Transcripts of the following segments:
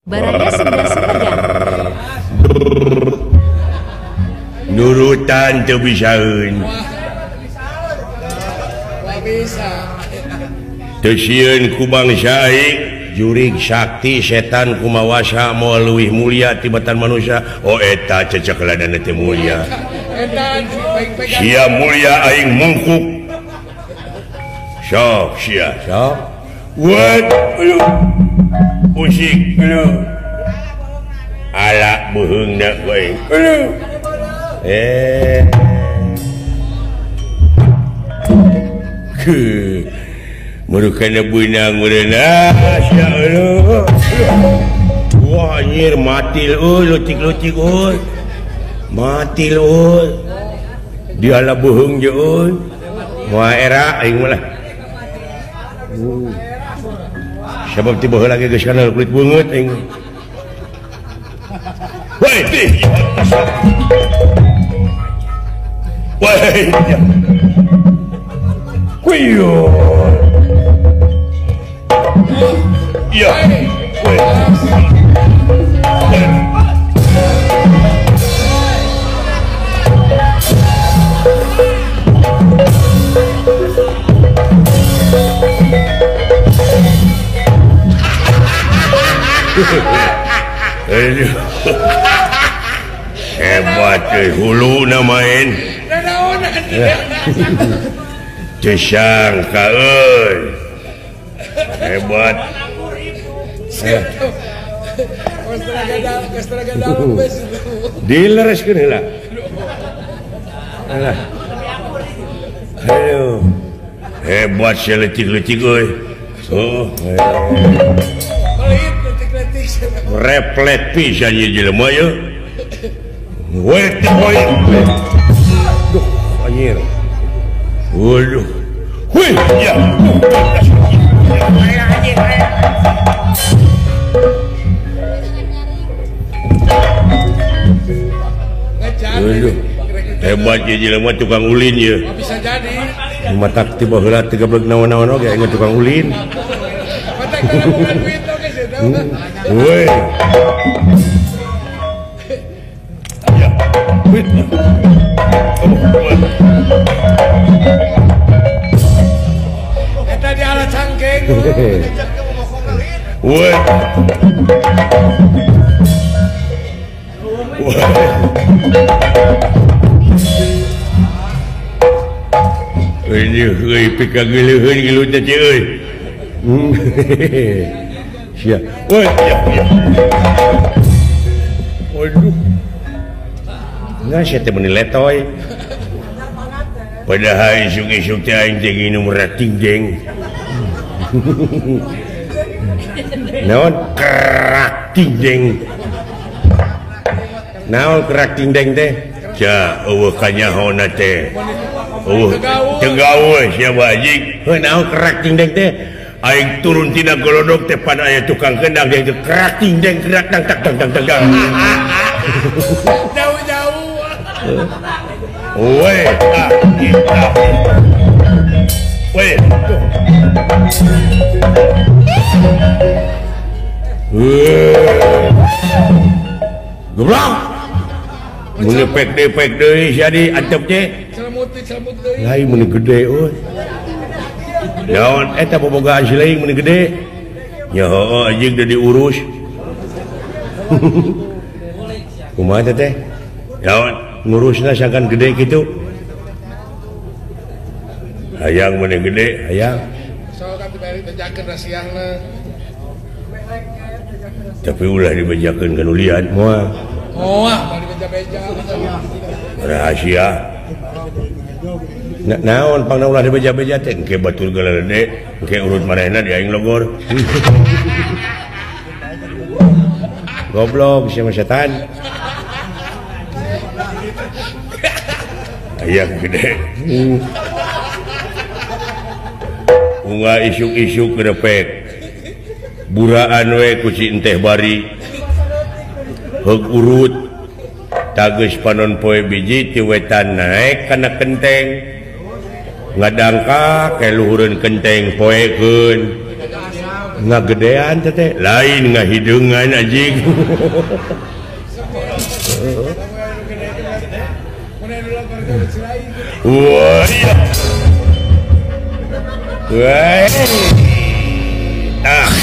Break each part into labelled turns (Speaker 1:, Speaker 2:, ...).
Speaker 1: Baraya Sunda Sumedang.
Speaker 2: Nurutan teu bisaeun. Teu sieun ku bangsa aing, jurig sakti setan kumawasa moal leuwih mulia tibatan manusia. Oh eta cecekladana teh mulia. Sia mulia aing mungkuk. Sok sia sok. What? Usik lu. Ala beuheungna we. Eh. Ke. Murukana beunang meureuna sia lu. Wah anjir mati lu leutik-leutik euy. Mati lu. Diala beuheung je euy. Moal era aing mah lah. Sebab tiba heula ge geus kana kulit beungeut aing. Woi, tih. Woi. Kuyo. Iya. Woi. Hebat hulu main tesangka euy. Hebat. Dilereskeun heula. Alah. Aduh. Hebat sia leutik-leutik euy. Oh. Replet pisan ieu jelema ieu. Weh teh. Duh, anjir. Waduh. Wih, ya. Waduh. Hebat ieu jelema tukang ulin ieu.
Speaker 3: Bisa jadi.
Speaker 2: Matak tiba heula teu gablek naon-naon oge aing tukang ulin. Woi. Ya. Wih.
Speaker 3: Eta di ala cangkeng.
Speaker 2: Woi. Woi. Ini euy pikageuleuheun gelut teh euy. Sia. Woi, ya, ya. Waduh. Nggak sia teh meuni letoy. Padahal isuk-isuk teh aing teh nginum rating jeng. Naon kerak tingjeng. Naon kerak tingjeng teh? Ja, eueuh kanyahona teh. Eueuh teu gawe sia bajing. Heuh naon kerak tingjeng teh? Aing turun tina golodok teh pan aya tukang kendang dia kerak tingjeng kerak dang tak dang dang dang.
Speaker 3: Jauh-jauh.
Speaker 2: Woi, ah, ah. Woi. Goblok. Mun pek deui pek deui sia di antep teh.
Speaker 3: Celemut deui.
Speaker 2: Lain mun gede euy. Naon eta bobogaan si lain mun gede. Nya heueuh anjing deui diurus. Kumaha teh? Naon ngurusna sangkan gede kitu. Hayang mun gede, hayang.
Speaker 3: Sok kan dibari bejakeun rasiahna.
Speaker 2: Tapi ulah dibejakeun ka nu lian moal.
Speaker 3: Moal bari beja-beja.
Speaker 2: Rahasia. Naon pangna ulah dibeja-beja teh engke batur galalede, engke urut marehna di aing logor. Goblok sia mah setan. Hayang gede. Unga isuk-isuk grepek. Buraan we ku si enteh bari. Heug urut. Tageus panon poe biji ti wetan naek kana kenteng. Ngadangka ke luhureun kenteng poekeun. Ngagedean teh lain ngahideungan anjing. Wah. Wah. Ah.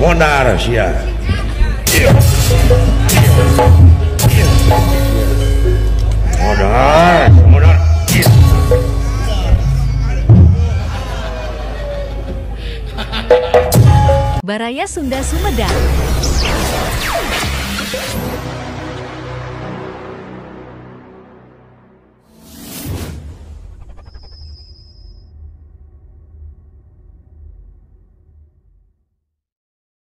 Speaker 2: Mondar sia. Mondar, mondar.
Speaker 1: Baraya Sunda Sumedang.